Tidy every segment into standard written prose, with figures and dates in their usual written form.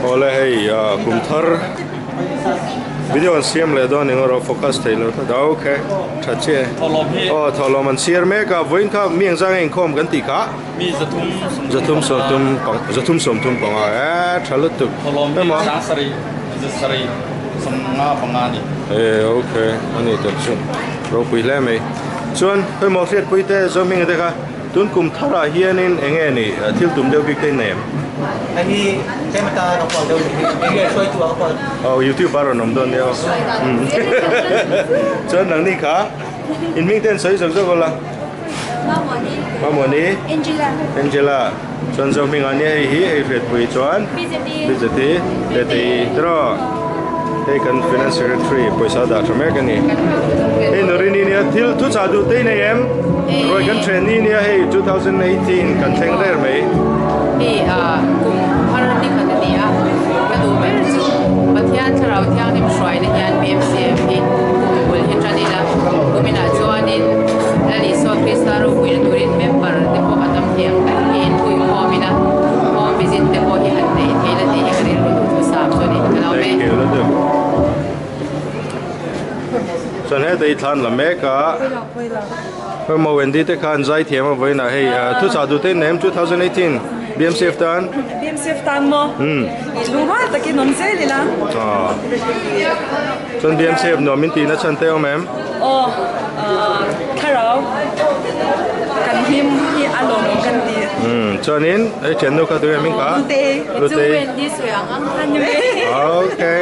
Awle hei kum thar video an siam leh dawn eng erawh focus thei lo tlat a ok tha chiah e aw thawhlawm an siar mek a vawiin kha mi engzang a inkhawm kan tih kha zathum sawmthum zathum sawmthum panga e tha lutuk emaw e ok ani tak chu ropui hle mai chuan hawihmawh hriatpui te zawming te kha. Tun kum tharah hianin eng nge ni thil tum deuh bik te in nei em? Hei hi tlem ata ka kual deuh ni hi, eng nge hruaitu ah ka kual. Aw youtube ah rawn awm dawn nia aw. Chuan nangni kha in hming te an sawi zawk zawk ula. Mamawni. Mamawni. Angela. Angela. Chuan zo hming ah nia hei hi hei hriatpui chuan. Bjt. Bjt. Tete tiraw. Hei kan finance secretary pawisa dah tha mek a ni. Hei Norini nia thil thuchah duh te i nei em? Ruai kan then ni nia hei 2018 kan thleng der mai. Hei kum thar ni khat a ni a, ka duh ber chu Pathian Thlarau Thianghlim hruaina hian BMCM hi kum bul hi tan ila, kuminah chuanin Lal Isua Krista ropuina turin member te pawh a tam thei ang ber hi inpuikhawm ila, home visit te pawh hi han neih theih la tih hi ka rilru duh thusam chu a ni. Ka lo Thank you lutuk. Chuan heta i thlan la mek a. Hemo Wendy te khan zai thiam a vawiin ah hei thuchah duh te in nei em 2018 BMCF tan? BMCF tan maw? I lu rual takin awm zel ila. Chuan BMCF nuam in tihna chhan te awm em? Aw thlarau kan hlim hi a lawmawm kan ti. Chuanin hei thiannu kha tunge hming kha? Lutei. Lutei. Chu Wendy sawi ang ang kha ni mai. Okay.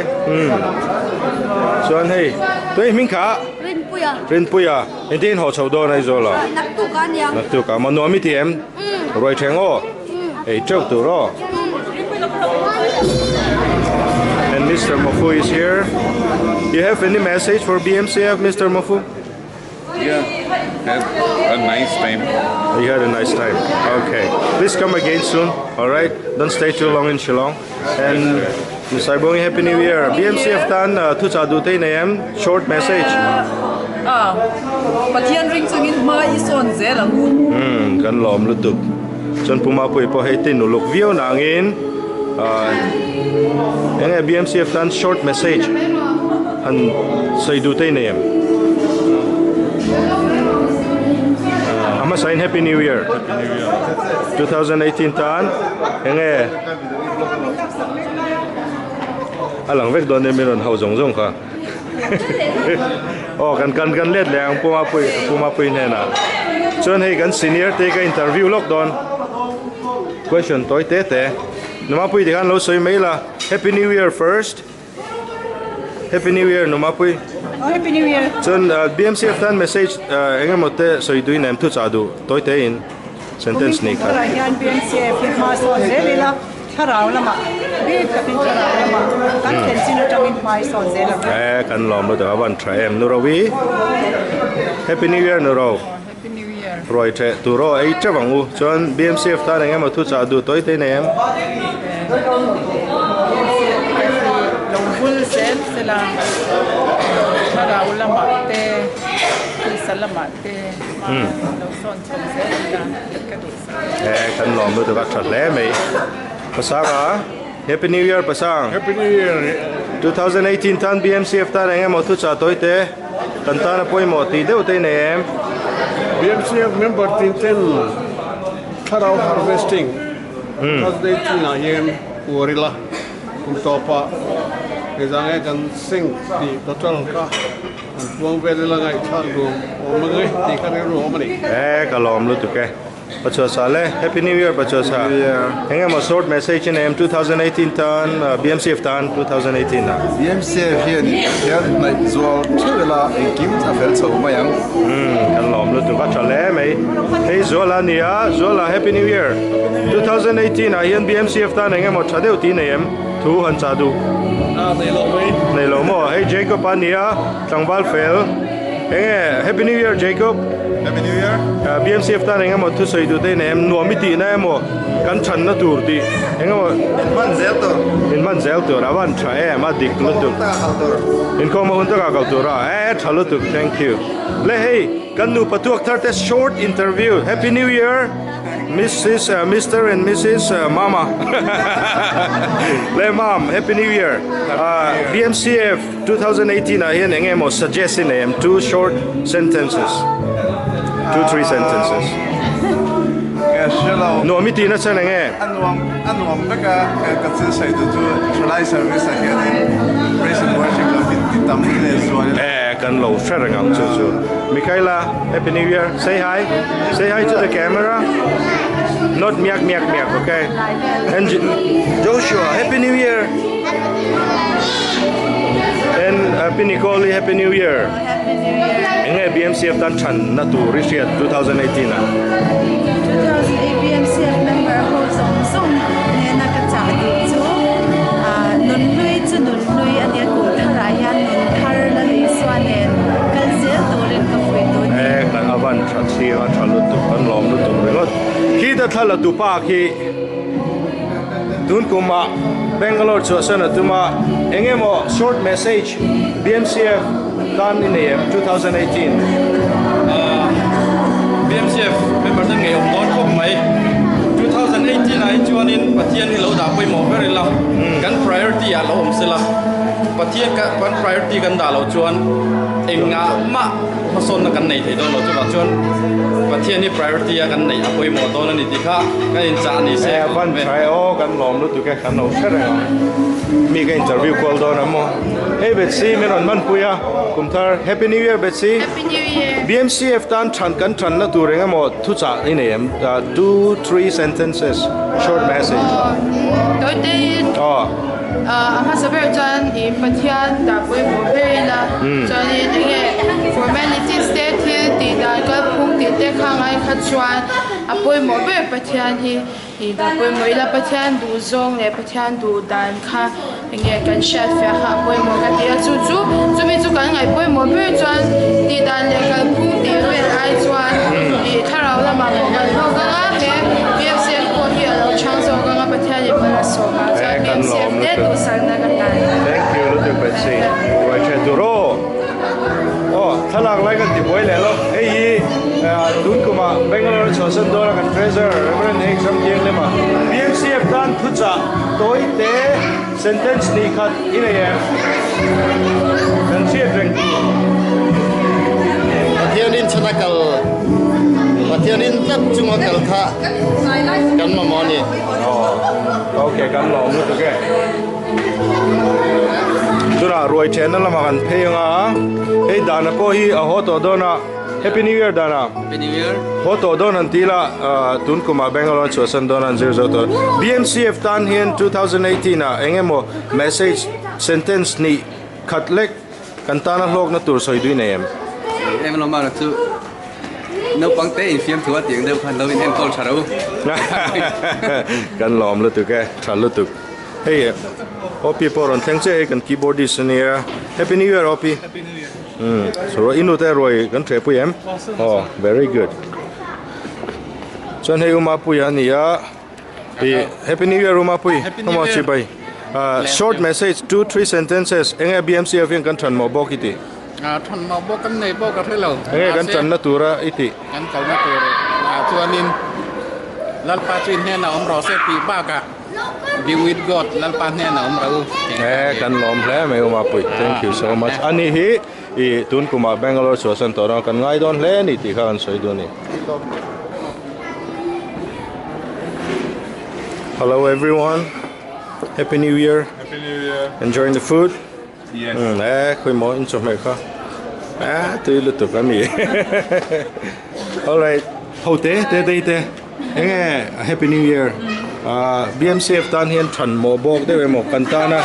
Chuan hei tunge hming kha? Rinpuia. Rinpuia. Engtin in haw chho dawn Aizawl ah? Naktuk ah ania. Naktuk ah. Maw nuam i ti em? Ruai theng aw. Ei teuh tur aw. And Mister Mofu is here. You have any message for BMCF Mister Mofu? Yeah, have a nice time. You had a nice time. Okay. Please come again soon. All right. Don't stay too long in Shillong. And Miss Saibongi, Happy New Year. BMCF tan thu cha du te nei em? Short message. Ah, Pathian ring chungin hma i sawn zel ang u. Hmm, kan lawm lutuk. Chuan Puma pui pawh hei tin uluk viau nangin enge BMCF tan short message han sawi duh te nei em? A hmasain Happy New Year 2018 tan enge a lang vek dawn em i rawn hau zawng zawng kha aw kan kan kan let leh ang puma pui puma pui hnenah chuan hei kan senior te ka interview lawk dawn question tawi te te numa pui tikhan lo sawi mai la happy new year first happy new year numa pui happy new year chuan BMCF tan message engemaw te sawi duin em thu chah duh tawi te in sentence nei khat. Hian BMCF hi hma sawn zel ila thlarau lamah bik takin thlarau lamah kan thlen chin atangin hma i sawn zel ang. E kan lawm lutuk a van tha em Nurovi Happy New Year Nuro Happy New Year Ruai theh tur aw ei teuh ang u chuan BMCF tan eng emaw thu chah duh tawi te nei em BMCF hi lo vul zel sela thlarau lamah te pawisa lamah te He kan lawm lutuk a tha hle mai. Pasang a Happy New Year Pasang. Happy New Year. 2018 tan BMCF tan eng emaw thuchah tawi te kan tan a pawimawh tih deuh te i nei em? BMCF member tin ten thlarau harvesting 2018 ah hian uar ila. Kum tawpah hei zang nge kan seng tih total kha an puang vel ila ngaihthlak duh awm ang e tih kha rilru awm a ni. E ka lawm lutuk e. Pachuasa le Happy New Year Pachuasa. Eng emaw short message in em 2018 tan BMCF tan 2018 ah. BMCF hian hian hnaih zual theuh ila engkim a fel chho mai ang. Umm kan lawm lutuk a tha hle mai. Hei Zuala a ni a, Zuala Happy New Year. 2018 ah hian BMCF tan eng emaw tha deuh tih nei em? Thu han chah duh. Ah nei lo mai. Nei lo maw? Hei Jacob a ni a, tlangval fel. Eng nge Happy New Year Jacob. Happy New Year. BMCF tan eng emaw thusawi duh te nei em? Nuam i tihna emaw kan chhanna tur tih eng emaw. In hman zel tur. In hman zel tur a van tha em a dik lutuk. Inkhawm a hun taka kal tur. Inkhawm a hun taka kal tur a e tha lutuk thank you. Le hei kan nupa tuak thar te short interview Happy New Year. Mrs Mister and Mrs Mama le Mam Happy New Year BMCF 2018 ah hian eng emaw suggest i nei em two short sentences two three sentences nuam i tihna chuan eng nge? A nuam a nuam vek a ka thil sawi duh chu thalai service ah hianin praise and worship lo hi ti tam leh zual ila. Eh kan lo hre reng ang chu chu Michaela Happy New Year say hi say hi to the camera not miak miak miak okay and Joshua Happy New Year and Happy Nicole Happy New Year enge BMCF tan than na tur i hriat 2018 ah. 2008 BMCF member ho zawng zawng nena ka chah duh chu nunhlui chu nunhlui a nia kum tharah hian nun thar la Isua nen kal zel turin ka fuih duh ni. E kan avan tha chhing a tha lutuk kan lawm lutuk ringawt khi ta thla la tupa khi tun kumah Bangalore chhuahsan a tum a eng emaw short message BMCF tan i nei em 2018. BMCF member te ngei awm dawn khawp mai 2018 ah hi chuanin Pathian hi lo dah pawimawh ber ila kan priority ah lo awm sela Pathian kan priority kan dah loh chuan engah mah hmasawnna kan nei thei dawn lo chuvang chuan Pathian hi priority a kan neih a pawimawh dawn a ni tih kha kan inchah a ni se. E van tha e aw kan lawm lutuk e kan lo hre reng ang mi ka interview kual dawn ang maw hei Betsy min rawn hmanpui a kum thar Happy New Year Betsy Happy New Year BMCF tan than kan thanna tur eng emaw thuchah i nei em two three sentences short message Tawite in aw. A hmasa ber chuan ih Pathian dah pawimawh ber ila chuanin enge formalities te thil tih dan kalphung tih te kha ngai kha chuan a pawimawh ber Pathian hi ih dah pawimawh ila Pathian duh zawng leh Pathian duh dan kha enge kan hriat fiah kha a pawimawh ka ti a chu chu chumi chu kan ngaih pawimawh ber chuan tih dan leh kalphung tih vel ai chuan ih thlarau lamah pawh kan hlawk ang a he BFCF pawh hi a lo chhang zawk ang a Pathian in mal a sawm ah chuan BMCF te duhsakna ka tan. Thank you lutuk Betsy. Ruai tha tur aw. Aw thlalak lai kan ti buai leh lo. Hei hi tun kumah Bangalore chhuahsan dawra kan treasurer Reverend Heng Sam Kiang lema BMCF tan thuchah tawi te sentence hnih khat i nei em? Kan hriat reng tur. Pathianin chhan a kal, Pathianin tlat chunga kal kha kan mamawh a ni. Aw ok kan lawm lutuk e. Tunah ruai thenna lamah kan phei anga hei dana pawh hi a haw tawh dawn a Happy New Year dana. Happy New Year. Haw tawh dawn han ti ila tun kumah Bangalore an chhuahsan dawn a an zir zo tawh. BMCF tan hian 2018 ah eng emaw message sentence hnih khat lek kan tana hlawkna tur sawi dui nei em? Eng lo mah chu naupang te infiam thu a tih ang deuh khan lo in enkawl tha ro. Kan lawm lutuk e, tha lutuk. Hei Opi pawh rawn thleng chiah hei kan keyboardist a nia. Happy New Year Opi. Happy New Year. Umm so i nute ruai kan hreh pui em? Aw very good. Chuan hei Uma Puia a ni a. I Happy New Year Uma Pui. Happy New Year. Chibai. Short message two three sentences enge BMCF hian kan than mawh bawk i tih? Than mawh bawk kan nei bawk a hre lo. Enge kan tanna tura i tih? Kan kalna tur ah chuanin Lalpa chu in hnenah awm rawh se tih bakah Be with God Lalpa hnenah awm rawh u. Eh kan lawm hle mai Uma Pui. Thank you so much. Ani hi i tun kumah Bangalore chhuahsan tawh rawng kan ngai dawn hle a ni tih kha kan sawi duh a ni. Hello everyone. Happy New Year. Happy New Year. Enjoying the food? Yes. Eh, khui mo in chawhmeh kha. Eh, tui lutuk a ni. All right. Ho te te te te. Enge Happy New Year. Ah, BMCF tan hian than maw bawk deuh emaw kan tana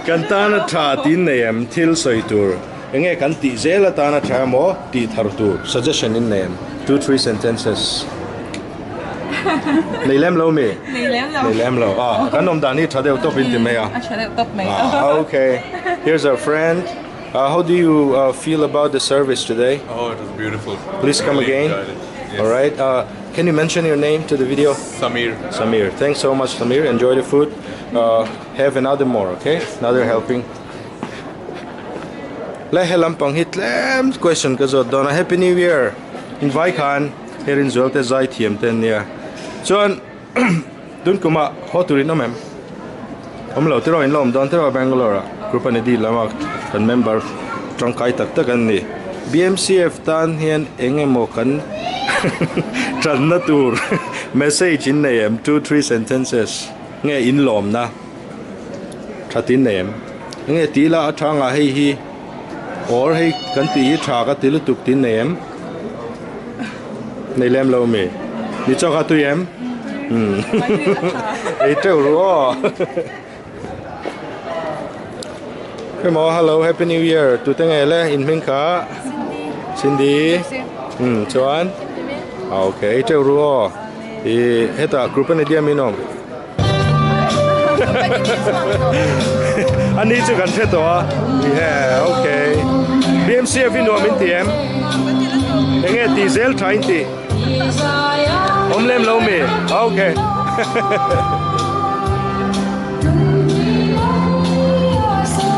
kan tana tha tin nei em thil sawi tur. Enge kan tih zel atana tha emaw tih thar tur suggestion in nei em? Two three sentences. Nei lem lo mi? Nei lem lo. Nei lem lo. Ah, kan awm dan hi tha deuh tawp in ti mai a. A tha deuh tawp mai. Ah, okay. Here's our friend. How do you feel about the service today? Oh, it was beautiful. Please come Really again. enjoyed it. Yes. All right. Can you mention your name to the video? Samir. Samir. Thanks so much, Samir. Enjoy the food. Have another more, okay? Another helping. Le he lampang hi tlem question ka zawt dawn a. Happy New Year. Invai khan. Hei Rinzual te zai thiam te an nia. Chuan tun kumah haw turin awm em? Awm lo tiraw in la awm dawn tiraw Bangalore ah group a ni dil lama kan member tangkai tak tak an ni. BMCF tan hian eng emaw kan tanna tur message in nei em? 2-3 sentences nge in lawmna that in nei em? Enge tih ila a tha anga hei hi or hei kan tih hi tha ka ti lutuk tih in nei em? Nei lem lo mi? Ni chaw kha tui em? Umm ei teuh ru aw. Hemaw hello happy new year tute nge le in hming kha Cindy umm chuan okay ei teuh ru aw ih hetah group a ni diam in awm. Ani chu kan hre tawh a yeah okay BMCF hi nuam in ti em enge tih zel tha in tih awm lem lo mi okay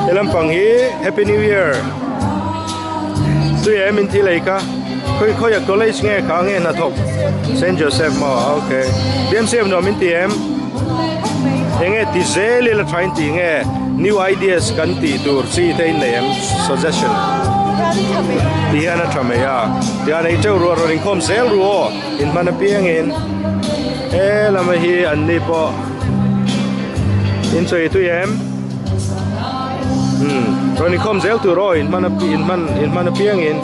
he lampang hi happy new year tui em in thil ei kha khawi khawi a college nge kha nge hnathawk Saint Joseph maw okay BMCF nuam in ti em enge ti zel ila tha in tih nge new ideas kan tih tur chi te in nei em suggestion ti hian a tha mai a tihian ei teuh ruah rawn inkhawm zel ru aw in hman apiang in he lama hi an ni pawh in chawi tui em. Umm rawn inkhawm zel tur aw in hman in hman in hman apiangin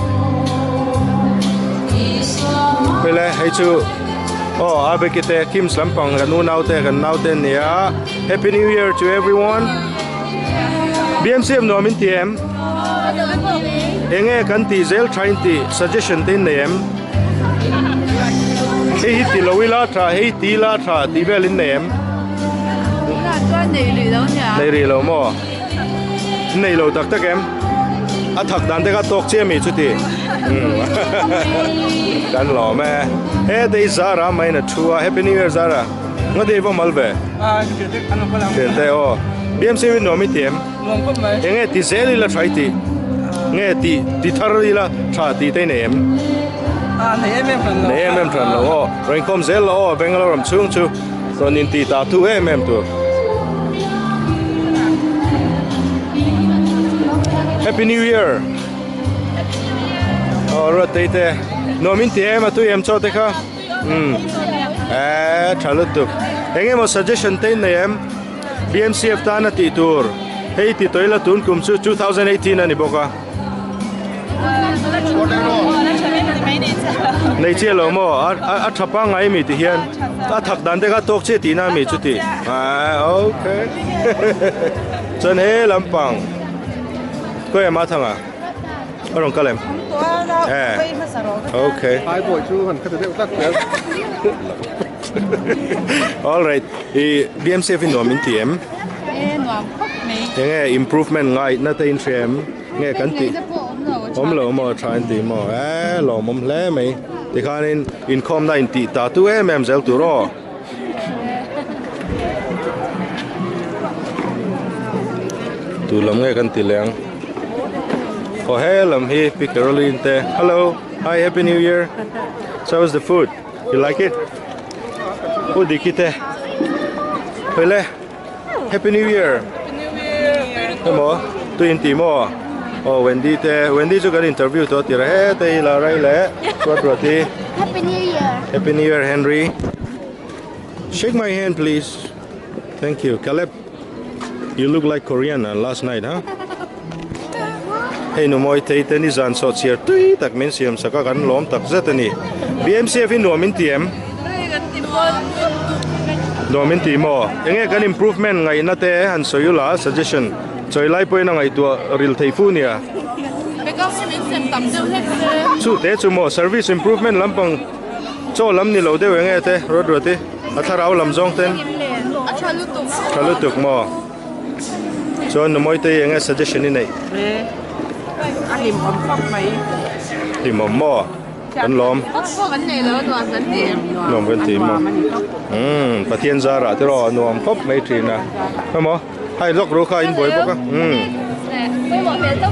hei le hei chu aw a beki te Kim's lampang kan unau te kan nau te an ni a happy new year to everyone BMCM nuam in ti em enge kan tih zel tha in tih suggestion te in nei em hei hi ti lo ila tha hei ti ila tha tih vel in nei em. Nei rih lo maw? Nei lo tak tak em? A thak dan te kha tawk chiah mi chuti. Kan lawm e. He tei Zara mai na thu a. Happy New Year Zara. Nga dei va mal ve. Thian te aw. BMC hi nuam i ti em? Enge ti zel ila tha i ti? Nge ti ti thar ila tha tih te i nei em? Nei em em hran lo. Nei em em hran lo aw. Rawn inkhawm zel lo aw Bangalore ram chhung chu. Rawn intih tah thu em em tur. Happy New Year! Aw ruat tei te nuam in ti em a tui em chaw te kha umm eh tha lutuk eng emaw suggestion te in nei em BMCF tan a tih tur hei ti tawih la tun kum chu 2018 a ni bawk a. Nei chiah lo maw a tha pangngai mi ti hian a thak dan te kha tawk chiah tihna mi chuti okay chuan he lampang khawi emaw thanga a rawn kal em eh okay all right i BMCF hi nuam in ti em enge improvement ngaihna te in hria em. Nge kan tih awm lo maw tha in tih maw e lawmawm hle mai tikhanin inkhawmna in tih ta tu em em zel tur aw. Tu lam nge kan ti leh ang aw he lam hi Pi Caroline te hello hi happy new year so how is the food you like it Pu Diki te hawile. Happy New Year! Emaw tui in ti maw? Aw Wendy te Wendy chu kan interview tawh a ti reh he te hi la rai leh ruat ruat hi. Happy New Year! Happy New Year Henry. Shake my hand please. Thank you. Caleb, you look like Korean uh, last night, huh? Hei nu mawi thei te ni zan sawh chhiar tui tak min siam sak a kan lawm tak zet a ni. BMCF hi nuam in ti em? Nuam in ti maw? Enge kan improvement ngaihna te han sawi ula suggestion chawi lai pawhin a ngaihtuah ril thei fu nia. Chu te chu maw service improvement lampang chaw lam ni lo deuh enge te ruat ruat i a thlarau lam zawng ten. Tha lutuk maw? Chuan nu Mawitei enge suggestion i neih? A hlimawm khawp mai. Hlimawm maw? Kan lawm. Kan nei lo nuam kan ti. Nuam kan ti maw? Umm Pathian zarah te rawh nuam khawp mai thin a. Emaw hai lawk ru kha in buai bawk a. Umm.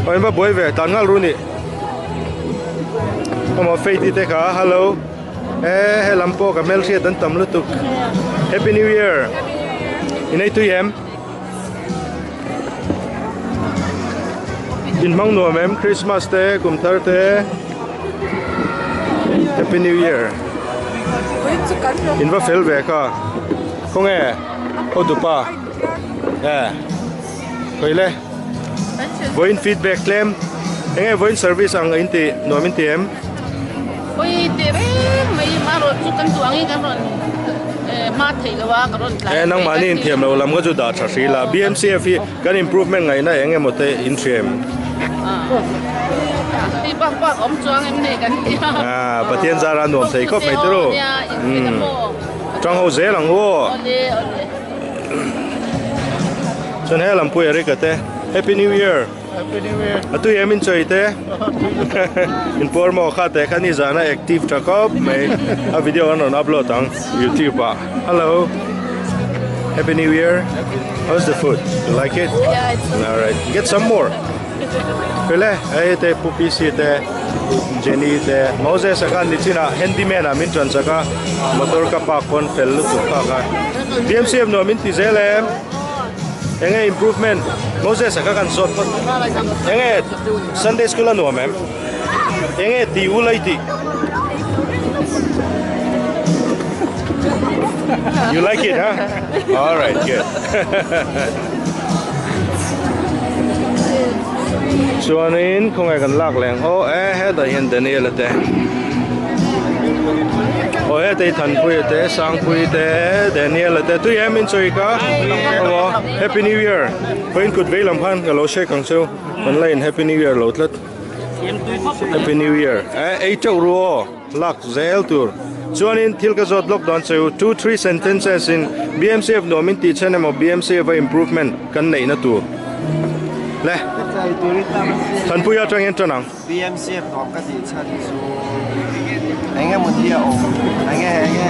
Aw in va buai ve tan nghal ru ni. Emaw Faith-i te kha hello. E he lam pawh ka hmelhriat an tam lutuk. Happy New Year. In ei tui em? In hmang nuam em Christmas te kum thar te Happy New Year. In va fel ve kha. Khawnge hotupa e khawi le vawiin feedback tlem enge vawiin service ang in tih nuam in ti em? Vawi teh reng mai marawh chu kan duh angin kan rawn hma theih lo a ka rawn tlai E nangmahni inthiam lo lam kha chu dah tha hrih la BMCF hi kan improvement ngaihna eng emaw te in hria em? Hei bak bak awm chuang em ni kan ti a. Ah Pathian zara nuam thei khawp mai tiro. Tang ho zel ang u aw. Chuan he lam pui Eric a te Happy New Year. Happy New Year. A tui em in chawi te. In puar maw kha te kha ni zana active tha khawp mai. A video an rawn upload ang YouTube ah. Hello. Happy New Year. How's the food? You like it? Yeah, it's okay. All right. Get some more. Pele, hei te Pu PC te Jenny te Moses a khan nichin ah handyman ah min tan chak a motor ka park pawn fel lutuk kha kha BMCF nuam in ti zel em enge improvement Moses a kha kan zawt phawt enge Sunday school a nuam em enge ti ula i tih You like it huh? All right good. Chuanin khawngaih kan lak leh ang aw e hetah hian Daniel a te aw heta hi Thanpuia te Sangpuii te Daniel a te tui em in chawi ka aw Happy New Year khawiin kut vei lam khan ka lo shake ang cheu kan la in Happy New Year lo tlat Happy New Year e ei teuh ru aw. Lak zel tur. Chuanin thil ka zawt lawk dawn cheu, two three sentences in BMCF nuam in tih chhen emaw BMCF a improvement kan neihna tur le Thanpuia atang hian tan ang. BMCF nuam ka tih chhan chu eng emaw hi a awm enge enge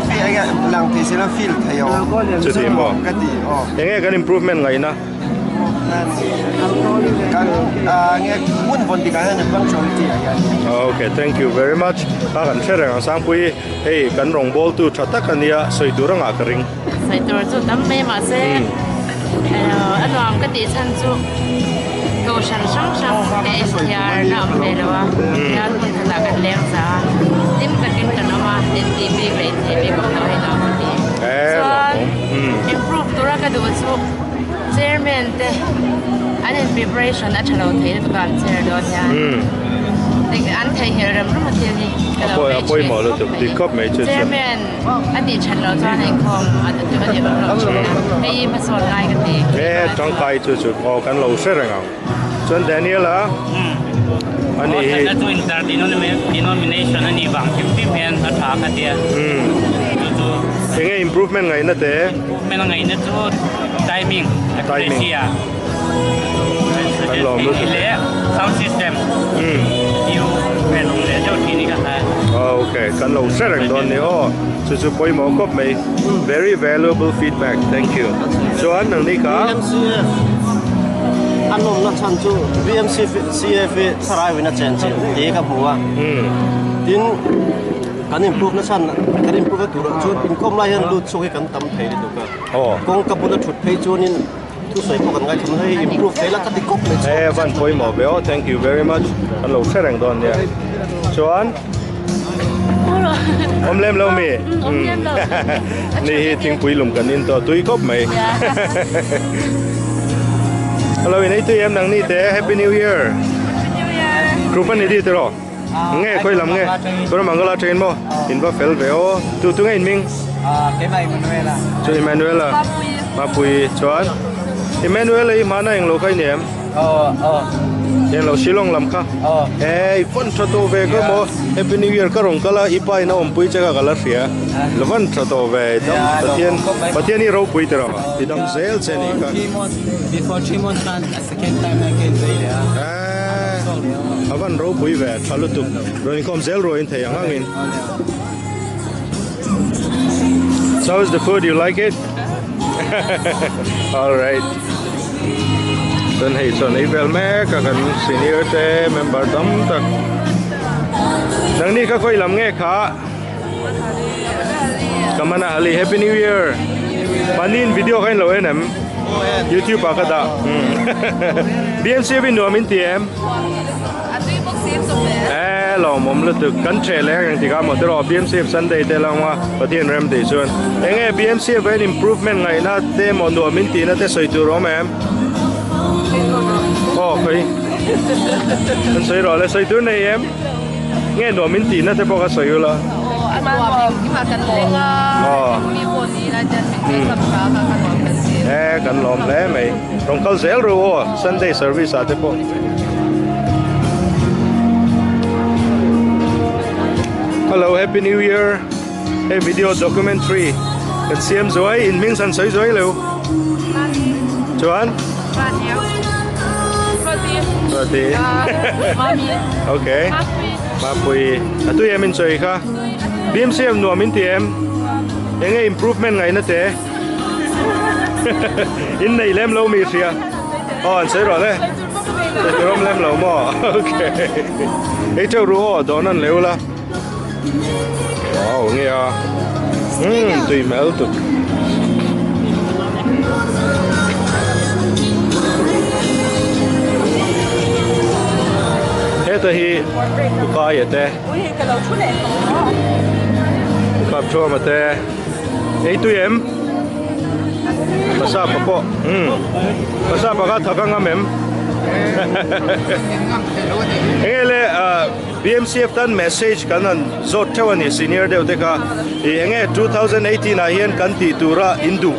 feel enge lang thei sela feel thei a awm Chuti maw? ka ti aw. Enge kan improvement ngaihna? Okay, thank you very much. Kha kan hre reng ang Sangpui, hei kan rawngbâwl tu tha tak a nia, sawi tur anga ka ring. Sawi tur chu tam mai mahse a nuam ka tih chhan chu kohhran hrang hrang te inthiar na awm ve lo a, hian hmun khatah kan leng za a, hlim takin kan awm a, intih bik leh inthei bik awm lo hi nuam ka ti. Chuan improve tura ka duh chu. Chairman te an in preparation a tha lo thei lutuk a an chair dawn hian an theihnghilh rem rem a thil hi ka lo vei thin khawp mai chairman a tih that loh chuan inkhawm a ni awm lo thin a hei hi hmasawn ngai ka ti e tangkai chu chu aw kan lo hre reng ang chuan Daniel a ani hi chu inter denomination ani vang hrim hrim hian a tha ka tia chu chu enge improvement ngaihna te improvement ngaihna chu Timing Timing Kan lawm lutuk e. Sound system New pen awm leh deuh thin hi ka hre. Okay, kan lo hre reng dawn ni aw. Chu chu pawimawh khawp mai. Very valuable feedback. Thank you. Chuan nang ni kha. BMCF a nawmna chhan chu BMCF hi thlarau in a chen chin tih ka hmu a. Tin kan improve na chhan kan improve na turah chuan inkhawm lai hian lut chhuak hi kan tam thei lutuk a. Kawng ka bula thut phei chuanin thusawi pawh kan ngaithla mai hei improve thei la ka ti kawp mai chu. E van pawimawh ve aw thank you very much kan lo hre reng dawn nia chuan awm lem lo mi ni hi thingpui lum kan in tawh tui khawp mai hello in ei tui em nang ni te happy new year group ani di tiraw Nge khawi lam nge Koramangala train maw in va fel ve aw tu tu nge in hming Keimah Emmanuela Chu Emmanuela Mapui chuan Emmanuela hi hmana englo kha i ni em Englo Shillong lam kha e i van tha tawh ve ka maw Happy New Year ka rawn kal a i pa in a awmpui che kha ka la hria la van tha tawh ve dam Pathian Pathian hi ropui tiraw i dam zel che nih kha Before 3 months second time I came there A van ropui ve tha lutuk rawn inkhawm zel ruaiin thei ang angin. So how's the food? You like it? All right. Chuan hei chuan ei vel mek a kan senior te member tam tak. Nangni kha khawi lam nge kha? Kamanahalli Happy New Year Mahniin video kha in lo en em YouTube ah ka dah BMCF in nuam in ti em Eh lawmawm lutuk kan ṭheh leh ang engtikah maw tiraw BMCF Sunday te lama Pathian rem tih chuan enge BMCF ah hian improvement ngaihna te emaw nuam in tihna te sawi tur a awm em Aw khawi an sawi rawh le sawi tur nei em. Nge nuam in tihna te pawh ka sawi ula. E kan lawm hle mai. Rawn kal zel ru aw Sunday service ah te pawh. Hello happy new year. Hei video documentary kan siam zuai in hming san sawi zuai lo. Chuan Rati. Okay. Mapui. A tui em in chawi kha. BMCF nuam in ti em. Enge improvement ngaihna te. In nei lem lo mi hria. Aw an sawi rawh le. Sawi lem lo maw. Okay. Ei teuh ru aw dawn an leu la. Wow nge a umm tui hmel tuk heta hi ukaia te ukap thuama te ei tui em pasapa pawh umm pasapa kha thak a ngam em enge le ah. BMCF tan message kan han zawt theuh a ni senior deuh te kha ih enge 2018 ah hian kan tih tura in duh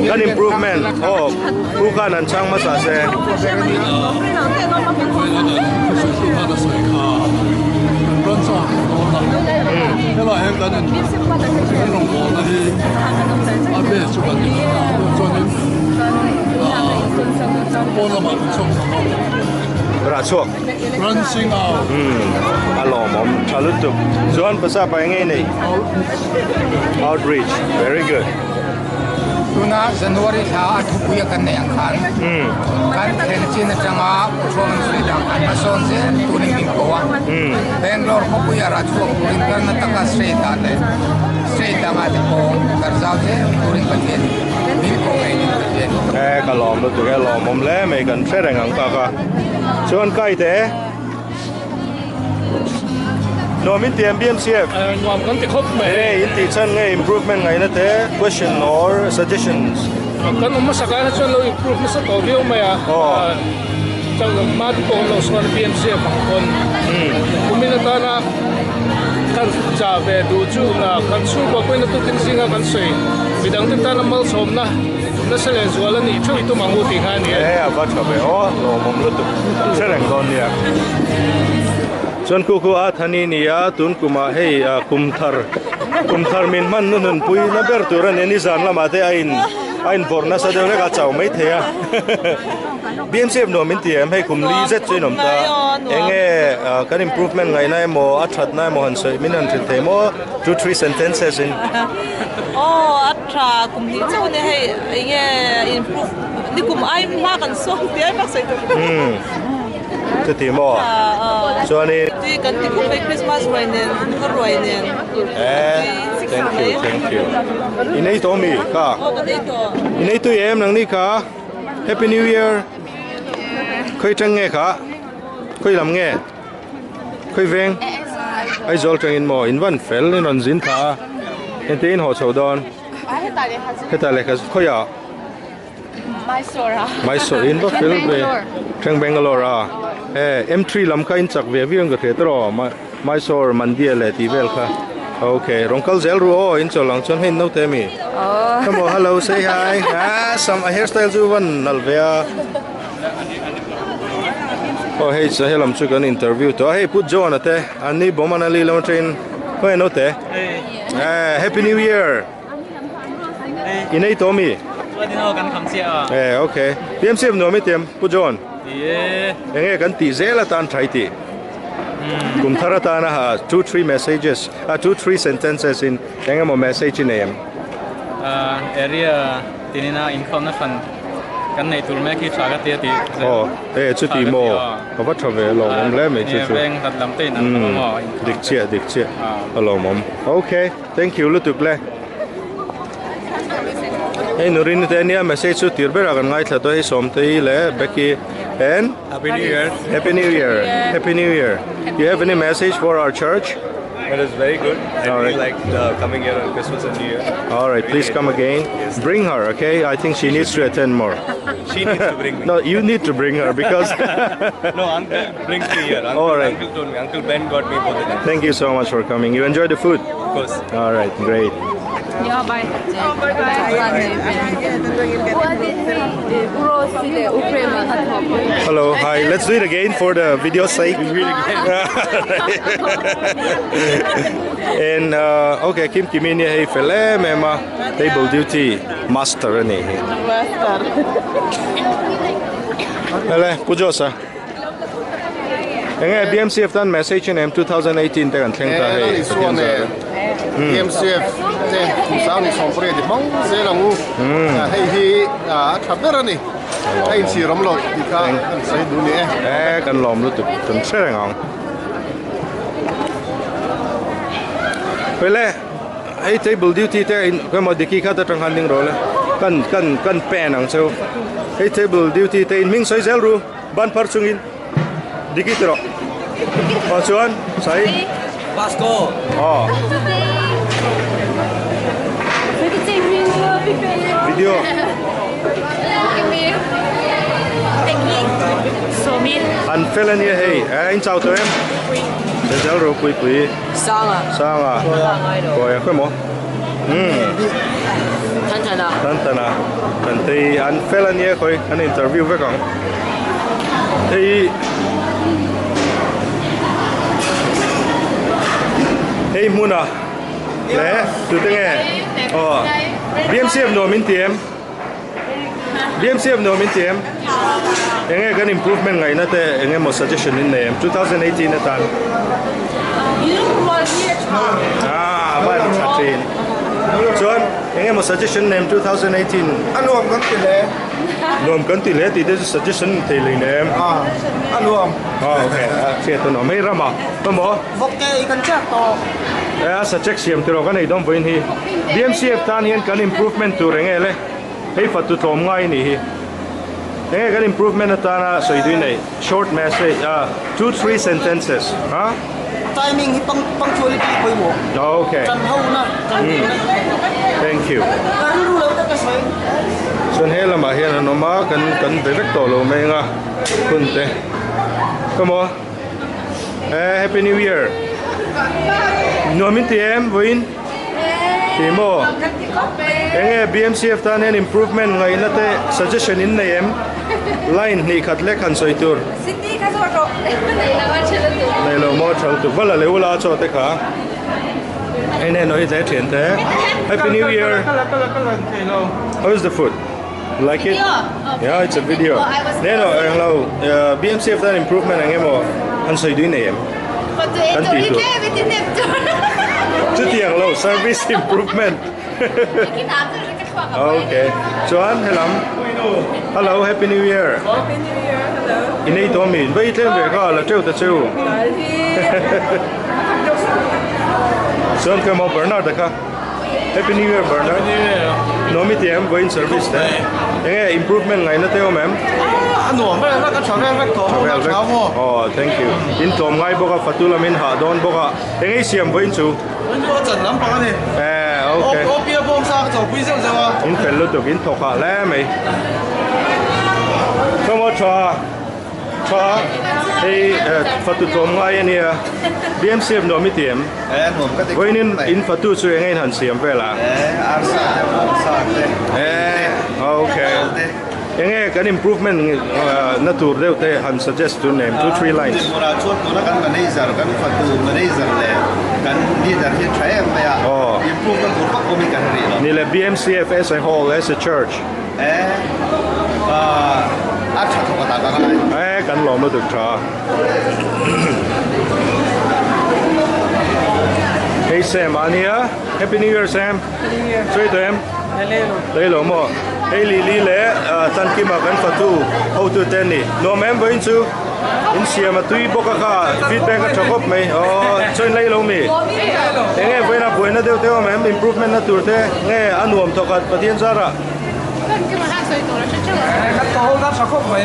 kan improvement aw pu khan han chhang hmasa se. Rah chhuak. Branching out. Umm a lawmawm tha lutuk. Chuan pasa pa enge nei? Outreach. Very good. Tuna January thla a thupui a kan neih ang khan kan thlen chin atanga Puthuam an sawi dan khan hmasawn zel turin min ko a. Bangalore khawpui a rah chhuak turin Karnataka state ah leh state dangah te pawh karzau zel turin Pathian min ko ngei nin ka hria a ni. E ka lawm lutuk e lawmawm hle mai kan hre reng ang kak a. Chuan kai te nuam in ti em BMCF? Nuam kan ti khawp mai. Enge in tih chhan nge improvement ngaihna te question or suggestions? Kan awm hmasa kai kha chuan lo improve nasa tawh viau mai a. Hma te pawh lo sawn BMCF ang pawn kumin atana kan chah ve duh chu kan chhungkua pawhin a tukin zinga kan sawi midang te tana malsawmna Nasa leh zual a nih theuh i tum ang u tih kha a ni e. E a va tha ve aw, lawmawm lutuk kan hre reng dawn nia. Chuan khu khu a thani nia tun kumah hei kum thar kum thar min hman nu nunpui na ber tur a ni a ni zan lamah te a in a in vawrh nasa deuh hlek a chau mai thei a. BMCF nuam min ti em hei kum li zet chu in awm ta enge kan improvement ngaihna emaw a thatna emaw han sawi min han hrilh thei maw two three sentences in. Aw a tha kum hnih chauh ania hei enge improve ni kum ai hma kan sawn tih ai bak sawi tur. Umm chuti maw chuanin. Tui kan ti khawp mai Christmas ruai nen kumthar ruai nen. Eh thank you thank you i nei tawh mi kha? Aw ka nei tawh. I nei tui em nang ni kha? Happy new year. Khawi tang nge kha? Khawi lam nge? Khawi veng? Aizawl tangin maw in van fel in rawn zin thla a engtin in haw chho dawn? Hetah lehkha khawiah? Mysore in va fel ve thleng Bangalore a e M3 lam kha in chak ve viau in ka hria tawh Mysore Mandya leh tih vel kha okay rawn kal zel ru aw in chawl ang chuan hei naute ami come on hello say hi ah sam a hairstyle chu van nalh ve a. Aw hei chu helam chu kan interview tawh a hei Pu John a te an ni bawm an ali lam atangin khawnge naute eh happy new year i nei tawh ami eh okay PMCF nuam i tiam Pu John enge kan tih zel atan tha i tih kum thar atana ha 2 3 messages a 2 3 sentences in engemaw message i nei em area tinina inkhawmna hran. Kan nei tur mek hi tha ka ti a tih. Aw e chuti maw ka va tha ve alawm awm hle mai chu chu. Veng hlat lam te in an awm a. Dik chiah dik chiah alawm awm. Ok thank you lutuk le. Hei Nurin te ania message chu tir berah kan ngaithla tawh hei Sawmtei leh Becky and Happy New Year. Happy New Year. Happy New Year. You have any message for our church? It is very good. I All really right. like coming here on Christmas and New Year. All right, please come again. Yes. Bring her, okay? I think she needs to attend more. She needs to bring me. No, you need to bring her because. no, Uncle brings me here. Uncle, All right. Uncle told me. Uncle Ben got me both the times. Thank you so much for coming. You enjoy the food? Of course. All right, great. Yeah, bye. Oh, bye bye. Hello, hi. Let's do it again for the video sake. And uh, okay, Kim Kimi ni hei fele me ma table duty master ani hi. Master. Hele, pujo sa. Enge BMCF tan message in M 2018 te kan thleng ta hei. Pathian zara. BMCF te kum sang ni sawm pariat i hmang zel ang u. Hei hi a tha ber a ni. A inchhir awm lo tih kha kan sawi duh ni e. E kan lawm lutuk kan hre reng ang. Hei le hei table duty te in emaw diki khat atang khan ding rawh le kan kan kan pen ang cheu. Hei table duty te in hming sawi zel ru ban phar chungin diki ti rawh. Aw chuan sai. Vasco. Aw. Video. An fel ania hei eh in chau tawh em? Zel ropui pui. Sanga. Sanga. Kawi a khawi maw? Umm. Tantana. Tantana. Tantei an fel ania khawi an interview vek ang. Hei hei hmuna leh tute nge aw BMCF nuam in ti em? BMCF nuam in ti em? Enge kan improvement ngaihna te eng emaw suggestion in nei em 2018 atan? Ah, a van tha thin. Chuan eng emaw suggestion nei em 2018? A nuam kan ti hle. Nuam kan ti hle tih te chu suggestion thei lei nei em? Ah, a nuam. Ah, okay. Hriat a nuam. Hei rama, emaw? Vawk te i kan chiak tawh. E a subject siam tur aw ka nei dawn vawiin hi. BMCF tan hian kan improvement tur eng nge le? Hei fatu tlawm ngai a nih hi. Eng nge kan improvement atana sawi dui nei? Short message, ah, 2, 3 sentences, ha? Timing hi punctuality pawimawh. Okay. Tan ho na, tan ho na. Thank you. Ka rilru lo tak ka sawi. Chuan he lamah hian an awm a, kan kan be vek tawh lo mai anga hun te. Come on. Eh, Happy New Year. Nuam in ti em vawiin? Ti maw? Enge BMCF tan hian improvement ngaihna te suggestion in nei em? Line hnih khat lek han sawi tur. Nei lo maw tha lutuk. Va la leh ula chaw te kha. Hei nen aw hi tle thian te. Happy New Year. How is the food? Like it? Yeah, it's a video. Ne no, eng lo BMCF tan improvement eng emaw an sawi dui nei em? Kan tih tur. Chutiang lo, service improvement. Okay. Chuan helam. Hello, Happy New Year. Happy New Year, hello. I nei tawh mi? Vai tlem ve kha la teuh ta cheu. Chuan ka emaw Bernard a kha. Happy New Year Bernard. Happy New Year. Nuam i ti em vawiin service te. Enge improvement ngaihna te awm em? A nuam vel vek a tha vel vek tawh ho na tha maw. Aw thank you. In tlawm ngai bawk a fatu lam in hah dawn bawk a. Enge i siam vawiin chu? Vawiin chu a chan lampang a ni. Eh okay. Opia bawm sa ka chawpui zeuh zeuh a. In fel lutuk in thawk hah hle mai. Come on tha. Tha hei fatu tlawm ngai a nia. BMCF nuam i ti em? Eh nuam ka ti Vawiin in in fatu chu eng a in han siam vel a? Eh arsa te bawngsa te Eh okay. Eng nge kan improvement na tur deuh te han suggest tur nem 2 3 lines. Hmunah chuan tuna kan manager kan fatu manager leh kan leader hi a tha em mai a. Improve na tur vak awm in kan ri lo. Ni le BMCF as a whole as a church. Eh a tha thawk a ta ka ngai. Eh kan lawm lutuk tha. Hey Sam a nia Happy New Year Sam. Happy New Year. Sawi tawh em? Lei lo maw? Hei Lily leh Tlankima kan fatu hotu te ni. Nuam em vawiin chu in siam a tui bawk a kha feedback a tha khawp mai. Aww chaw in lei lo mi? Enge vawiin a buaina deuh deuh awm em improvement na tur te nge a nuam thawkhat Pathian zarah?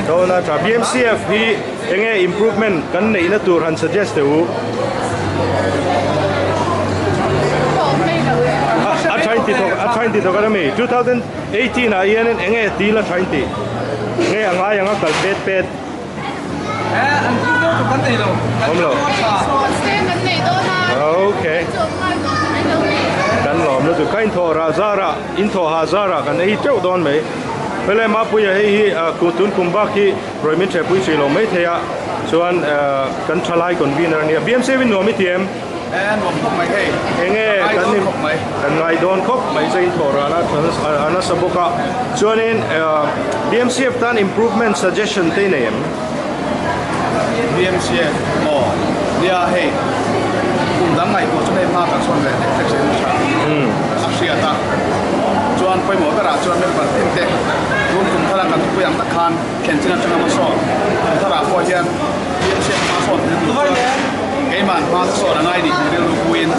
Tho na tha. BMCF hi enge improvement kan neihna tur han suggest teh u. A tha inti thawk a tha inti thawk a mi 2018 ah hianin enge dil a tha inti nge a ngai ang a kal pet pet. Awm lo. Okay. Kan lawm lutuk ka inthawh rah zarah inthawh hah zarah kan ei teuh dawn mai. Helai Mapuia hei hi tun kum bak hi rawi min thehpui hrih lo mai thei a chuan kan thalai convener a nia. BMC hi nuam i ti em? Nuam khawp mai hei. Enge kan in kan ngai dawn khawp mai che inthawh rah a nasa bawk a. Chuanin BMCF tan improvement suggestion te i nei em? BMCF aw nia hei kum dang ngaihtuah chu hei hma kan sawn leh hlek hlek zel tha a hriat a chuan pawimawh berah chuan member tin te tun kum thar a kan thupui ang tak khan thlen chin atanga hmasawn kum tharah pawh hian BMCF hma sawn thei tur chuan keimah hma ka sawn a ngai ni tih rilru puiin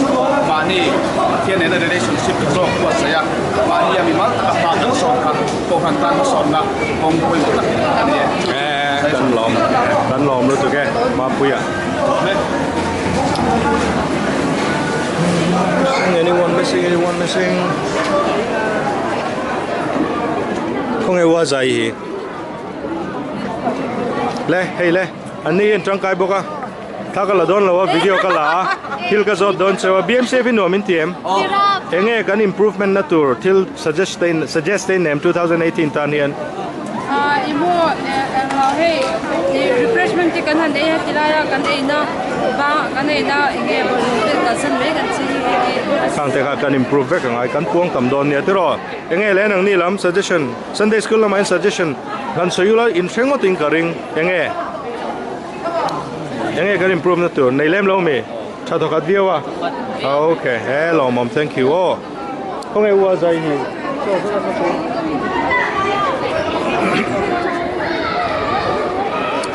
mahni Pathian nena relationship tha zawk buatsaih a mahni a mimal taka hma kan sawn kha Kohhran tan hmasawnna kawng pawimawh tak a ni e. Kan lawm kan lawm lutuk e Mapuia. Anyone missing anyone missing Khawnge ua zai hi Le hei le an ni hian tangkai bawk a thla ka la dawn lo a video ka la a thil ka zawt dawn cheu a BMCF hi nuam in ti em enge kan improvement na tur thil suggest suggest te nem 2018 tan hian I maw englo hei refreshment te kan han ei a tilai a kan ei na bang kan ei na enge bawlhhlawh te kalsan mai kan ching hi hei khang te kha kan improve vek angai kan puang tam dawn nia tiraw enge le nang ni lam suggestion Sunday school lamah hian suggestion kan sawi ula in hre ngawt in ka ring enge Enge kan improve na tur nei lem lo mi tha thawkhat viau a ok he lawmawm thank you aw khawnge ua zai hi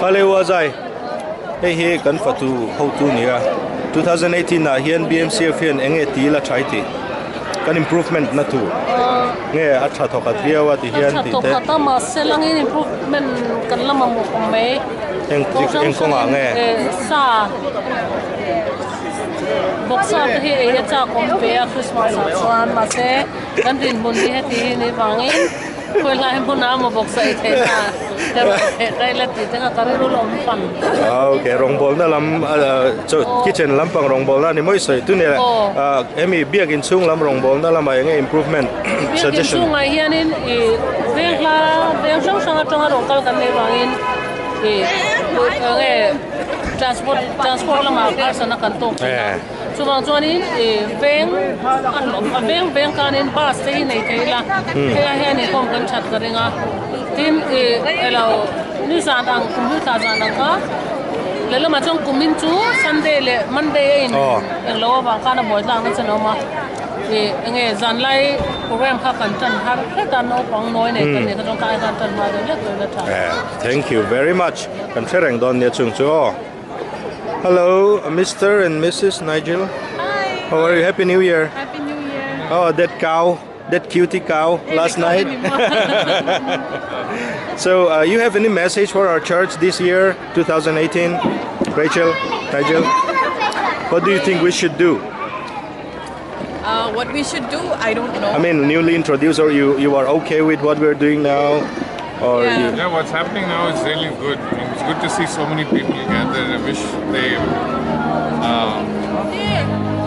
Khale ua zai hei hi kan fatu hotu nia 2018 ah hian BMCF hian enge ti la thai ti kan improvement na tur nge a tha thawkhat viau a ti hian tih te. A tha thawkhat a mahse langin improvement kan la mamawh awm mai. Eng eng kawngah nge? Sa bawksa te hi ei a chak awm ve a Christmas ah chuan mahse kan dinhmun hi heti hi ni vangin khawi hlai hmunah emaw bawksa ei theih na erawh theih daih la tih te kha ka rilru la awm fan. Okay rawngbawlna lam kitchen lampang rawngbawlna a ni mawi sawi tu nia hemi biakin chhung lam rawngbawlna lamah eng nge improvement suggestion. Biakin chhungah hianin i veng hla veng hrang hrang atanga rawn kal kan neih vangin i enge transport transport lamah harsatna kan tawk thin a chuvang chuanin i veng a veng veng kanin bus te hi nei thei ila hei ah hian inkhawm kan that ka ring a tin i elo nizan ang kum hlui thla zan ang kha lehlamah chuan kumin chu Sunday leh Monday a in englo avang khan a buai tlakna chen a awm a. Ih enge zanlai program kha kan tan har hret a naupang nawi nei kan nih kha chuan ka ai khan tan hma deuh hlek dawn a tha. Thank you very much kan hre reng dawn nia chung chu aw. Hello Mister and Missus Nigel. Hi. How are you? Happy New Year. Happy New Year. Oh that cow that cutie cow last night. So you have any message for our church this year 2018? Rachel, Nigel, what do you think we should do? Uh, what we should do, I don't know. I mean, newly introduced, or you, you are okay with what we're doing now? Or yeah. You... yeah, what's happening now is really good. I mean, it's good to see so many people gather. I wish they, you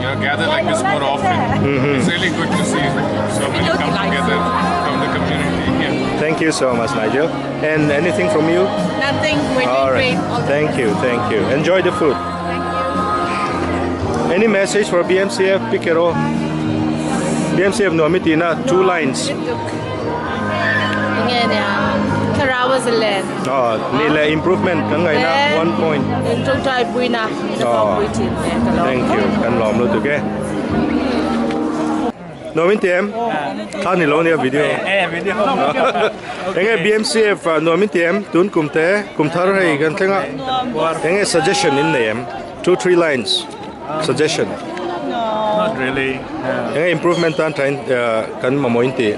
know, gather like this more often. -hmm. It's really good to see so many come together from the community here. Thank you so much, Nigel. And anything from you? Nothing. We're doing All right. great. All thank you, thank you. Enjoy the food. Any message for BMCF Pikero? BMCF nuam i tihna two lines. Enge nia thlarau a zalen. Aw ni leh improvement kan ngaihna one point. In tawngtai puina in a pawng pui thin e ka lawm. Thank you kan lawm lutuk e. Nuam in ti em? Thla ni lo nia video. Enge BMCF nuam in ti em? Tun kum te kum thar hei kan thleng a. Enge suggestion in nei em? 2 3 lines suggestion. Not really. Enge improvement tan thain kan mamawh in ti.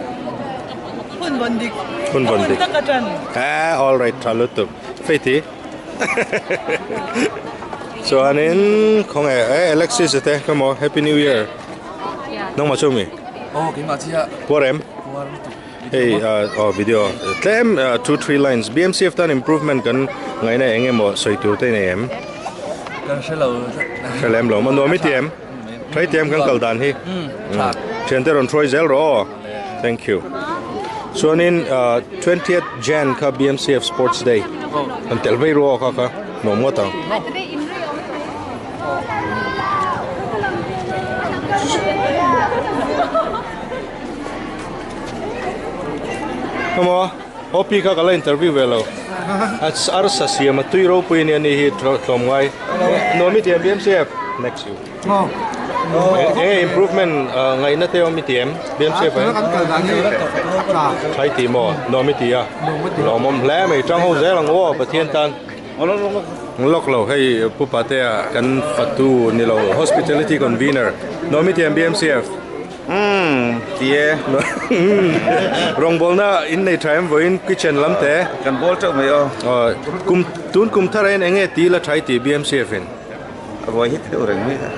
Hun vawn dik. Hun vawn dik. Hun tak atang. Eh all right tha lutuk. Faith-i. Chuanin khawnge eh Alexis te come on happy new year. Nangmah chu mi? Oh keimah chiah. Puar em? Puar lutuk. Hei oh video tlem 2 3 lines BMCF tan improvement kan ngaihna eng emaw sawi tur te nei em? Kan hre lo. Hre lem lo maw nuam i ti em? Tha i ti em kan kal dan hi? Tha. Thiante rawn hruai zel rawh aw. Thank you. Chuanin 20th Jan kha BMCF Sports Day kan tel vei ruah kha kha nuam ngawt ang. Come on, OP kha ka la interview ve lo. Arsa siam a tui ropui ania ni hi tlawm ngai. Nuam i ti em BMCF? Next you. Enge improvement ngaihna te awm i ti em? BMCF ah hian tha i ti maw? Nuam i ti a? Lawmawm hle mai tang ho zel ang aw Pathian tan. Lawk lo hei Pu Patea kan fatu ni lo Hospitality Convener nuam i ti em BMCF? Umm ti e. Rawngbawlna in nei tha em vawiin kitchen lam te. Kan bawl teuh mai aw. Kum tun kum thar ah hian enge ti la tha i ti BMCF in? A buai hit deuh reng mai a.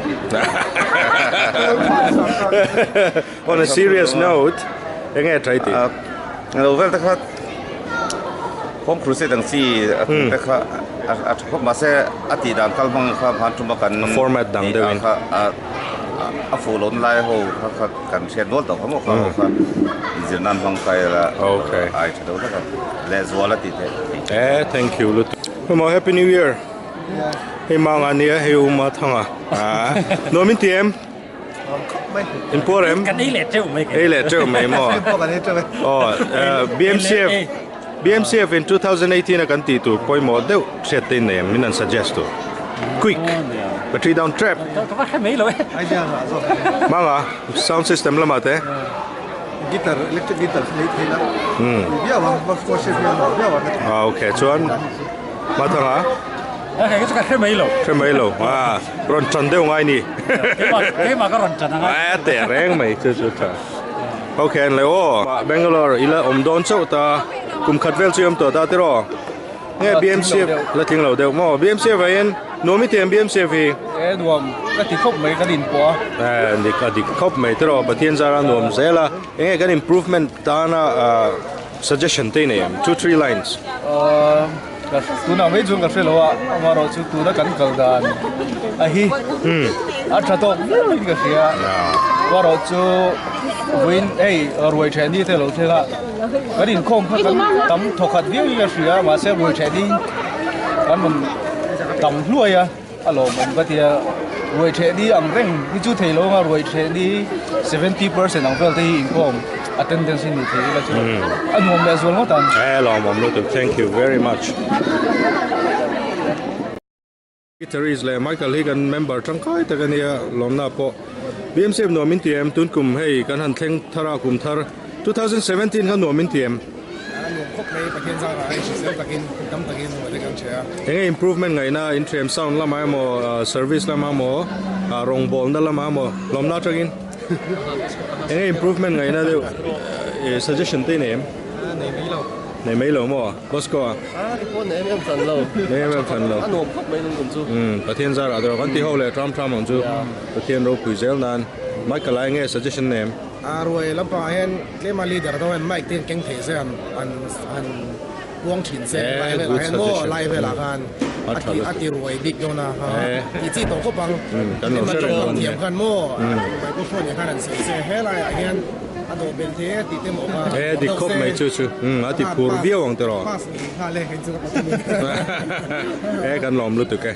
On a serious note, enge a try tih? Lo vel te kha Home Crusade ang chi a tum te kha a tha khawp mahse a tih dan kal hmang kha hman tum a kan format dang deuh in kha a fuh lohna lai ho kha kha kan hriat nual tawh kha maw kha ho kha inzir nan hmang kai la ai tha deuh hlek a lehzual a tih theih. Eh thank you lutuk. Happy New Year. Hei mang a nia hei uma thanga nuam in ti em in puar em kan ei leh teuh mai ei leh teuh mai maw aw BMCF BMCF in 2018 a kan tih tur pawimawh deuh hriat te in nei em min an suggest tur quick battery down trap manga sound system lamah te guitar electric guitar nei thei la viau ang worship hian viau ang ah okay chuan Hmathanga. A kei chu ka hre mai lo. Hre mai lo. A rawn tan deuh ngai ni. Keimah keimah ka rawn tan anga. A teh reng mai chu chu tha. Okay an le aw. Bangalore ila awm dawn chauh ta. Kum khat vel chu i awm tawh ta tiraw. Nge BMC la tling lo deuh maw. BMC avangin nuam i ti em BMC hi? E nuam ka ti khawp mai kan inpawh a. E dik a dik khawp mai tiraw. Pathian zara nuam zel a. Enge kan improvement tana Suggestion te i nei em? 2, 3 lines. Tunah mai chuan ka hre lo a, amaherawh chu tuna kan kal dan a hi a tha tawk viau in ka hria. Amaherawh chu vawiin hei ruai theh ni te lo thleng a, kan inkhawm kha kan tam thawkhat viau in ka hria, mahse ruai theh ni kan rawn tam hluai a, a lawmawm ka tia. Ruai theh ni ang reng hi chu thei lo anga ruai theh ni 70% ang vel te hi inkhawm attendance hi ni thei ila chu a nuam leh zual ngawt ang. Eh lawmawm lutuk thank you very much. Guitarist leh Michael hi kan member tangkai tak a nia lawmna pawh BMCF nuam in ti em tun kum hei kan han thleng thar a kum thar 2017 kha nuam in ti em. A nuam khawp mai Pathian zarah a inhrisel takin tam takin nuam te kan hre a. Enge improvement ngaihna inthiam sound lamah emaw service lamah emaw rawngbawlna lamah emaw lawmna atangin enge improvement ngaihna deuh suggestion te i nei em? Nei mai lo. Nei mai lo maw? Bosco a? A i pawh nei em em hran lo. Nei em em hran lo. A nuam khawp mai nung kum chu. Pathian zarah deuh kan ti ho leh tram tram ang chu Pathian ropui zel nan Michael a enge suggestion nei em? A ruai lampangah hian tlema leader te hian mic te hian keng thei se han han han puang thin se lai velah hian maw lai velah khan a ti ruai bik dawn a ti chi tawh khawp ang tlema tawng thiam khan maw microphone ah khan han sawi se helaiah hian a dawh bel thei e tih te maw kha e dik khawp mai chu chu a ti phur viau ang tiraw pass ngei nghal e hei chu ka pathum e kan lawm lutuk e.